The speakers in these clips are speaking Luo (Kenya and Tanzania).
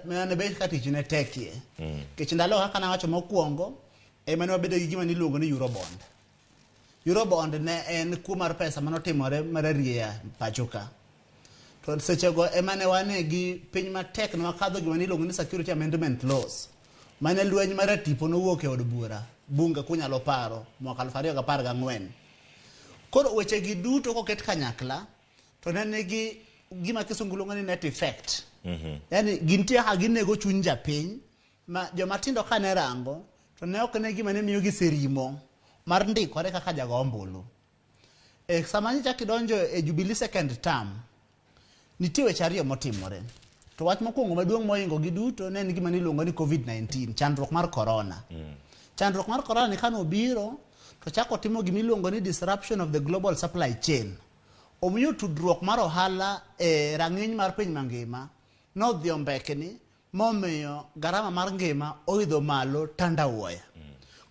mane bet ka tich ne tekie. Nikech ndalo kaka nawacho mokwongo, ema ne wabedo gi gima niluongo ni Eurobond. Eurobond ne en kuo mar pesa manotimore mararieya pacho ka. To sechego ema ne wane gi piny matek ne wakadho gima niluongo ni Security Amendment Laws. Mane lweny mar atipo nowuok e od bura, bunge kunyalo paro, mwaka 2014. Koro weche gi duto koket kanyakla, to ne nigi gima kisungu luongo ni net effect. Yani gintie kaka ginego chuny japiny ma joma tindo kane rango to ne ok ne gima ne miyo gi serimo mar ndikore kaka jago ombulu. E, sama ichako idonjo e Jubilee second term, nitie weche ariyo motimore. To wach mokwongo maduong' mohingo gi duto ne en gima niluongo ni COVID-19, chandruok mar corona. Chandruok mar corona ni kane obiro, to chako timo gima iluongo ni disruption of the global supply chain. Omiyo tudruok mar ohala e rang'iny mar piny mangima nodhi ombekni momiyo garama mar ngima oidho malo tandawuoya.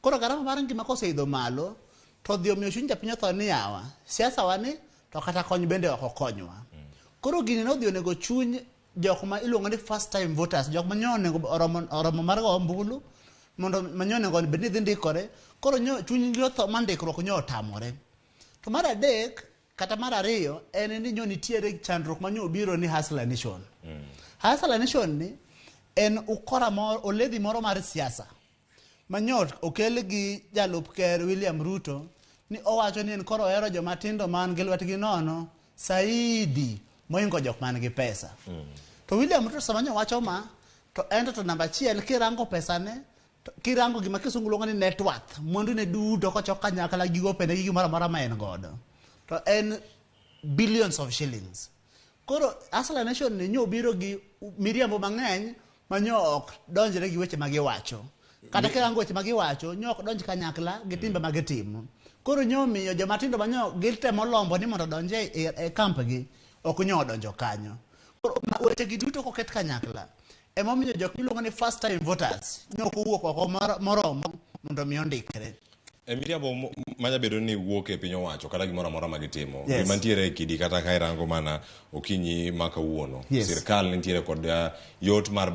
Koro garama mar ngima koseidho malo, to odhi omiyo chuny japiny otho ni yawa, siasa wa ni to kata kony bende ok okonywa. Koro gini nodhi onego chuny jok ma iluongo ni first time voters, jok ma nyo onego oromo, oromo mar go ombulu, mondo ma nyo onego bed ni dhi ndikore, koro nyo chunygi otho ma ndikruok nyo otamore. To mar adek, kata mar ariyo, en ni nyo nitiere chandruok ma nyo obiro ni Hustler Nation. Hustler Nation ni en ukora moro, oledhi moro mar siasa ma nyo okel gi jalup ker William Ruto ni owacho ni en koro ohero joma tindo man gi lwetgi nono saidi mohingo jok man gi pesa. To William Ruto sama nyo wacho ma, to en to namba achiel kirango pesane, to kirango gima kisungu luongo ni net worth, mwandu ne duto kochok kanyakla gi gopene gi gimoro amora ma en godo, to en billions of shillings. Koro Hustler Nation ni nyo biro gi miriambo mang'eny ma nyo ok donjre gi weche ma giwacho. Kata kirango weche ma giwacho, nyo ok donj kanyakla gi timbe ma gitimo. Koro nyo miyo joma tindo ma nyo gitemo lombo ni mondo odonj e, e, e kamp gi, ok nyo odonjo kanyo. Koro weche gi duto koket kanyakla, emomiyo jok miluongo ni first time voters nyo ok owuok oko moromo mondo mi ondikre. E miriambo manya bedo ni wuok e piny owacho kata gimoro amora ma gitimo. Gima nitiere e kidi kata ka irango mana okinyi ma kawuono. Sirkal nitiere kod yot mar